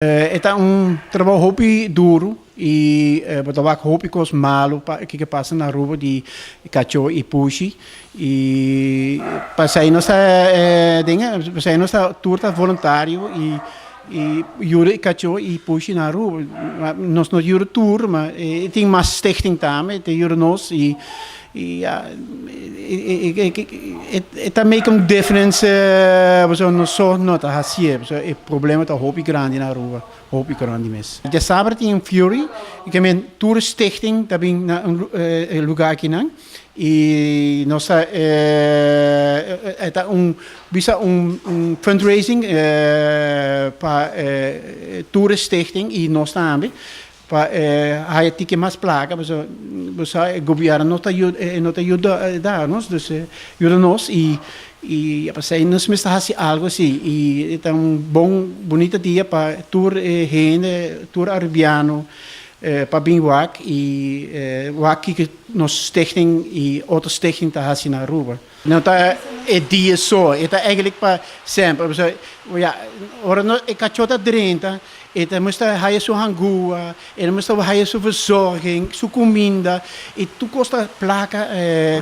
E ta un trabou hopi duru y bo ta wak hopi cos malo pa kiko pasa na Aruba di cacho y pushi y pasai nos ta den pasai nos ta tur ta voluntario y yuda e cacho y pushi na Aruba. Nos no yuda tur ma e tin mas stichting tambe ta yuda nos y ya e ta make un difference pasobra nos so no ta hacié pasobra e problema ta hopi grandi na Aruba hopi grandi mes. Djasabra tin un fury y ke men tur stichting ta bin na un e lugar akinan y nos ta e ta un bisa un fundraising pa tur e stichting y nos tambe Pa e haya tiki mas placa pasobra bo sa e gobierno no ta yuda no ta yuda da nos dus yuda nos y y pasey nos mester haci algo asi y e ta un bon bunita dia pa tur e hende tur arubiano pa bin wak y wak kiko nos stichting y otro stichting ta haci na Aruba. No ta e dia so, e ta eigenlijk pa semper. Pasobra, ya, ora no e kachó ta drenta, e ta mester haya su hangua, e ta mester haya su verzorging, su kuminda, i tur kos ta plaka,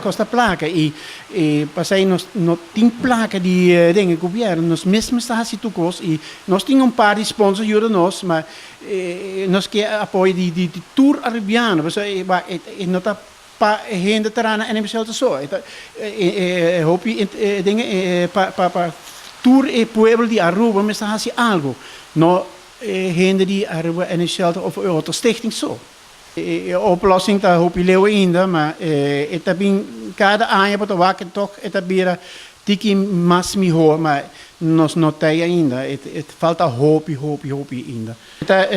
kos ta plaka. I i pasei nos no tin plaka di den e gobièrnu, nos mes mester hasi tur kos i nos tin un par di sponsor yuda nos, ma nos ke apoyo di di tur arubiano, pasobra e no ta. Pa e hende ta rana NMCL ta so. E ta e hopi den e pa pa pa tur e pueblo di Aruba mester hasi algo. No e hende di Aruba NMCL ta of e otro stichting so. E oplossing ta hopi leu ainda, ma e ta bin kada aña bo ta wak tok e ta bira tiki mas mihor, ma nos no ta ei ainda. E falta hopi hopi hopi ainda. Ta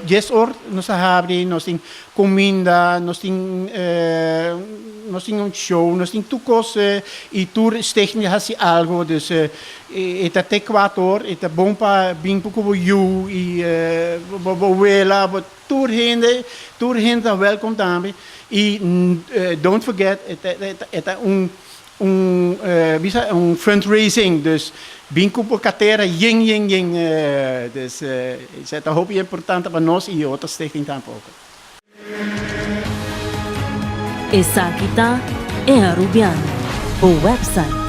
dies or nos a habri, nos tin kuminda, nos tin nos tin un show, nos tin tur kos i tur stichting a hasi algo, dus e ta te kuater or, e ta bon pa bin ku bo yu i bo wela, bo tur hende, tur hende ta wèlkom tambe i don't forget e ta un Un bisa un fundraising dus bin ku bo katera yen yen yen dus esei ta hopi importante pa nos i otro stichting tampoko. Esaki ta E Arubiano, bo website.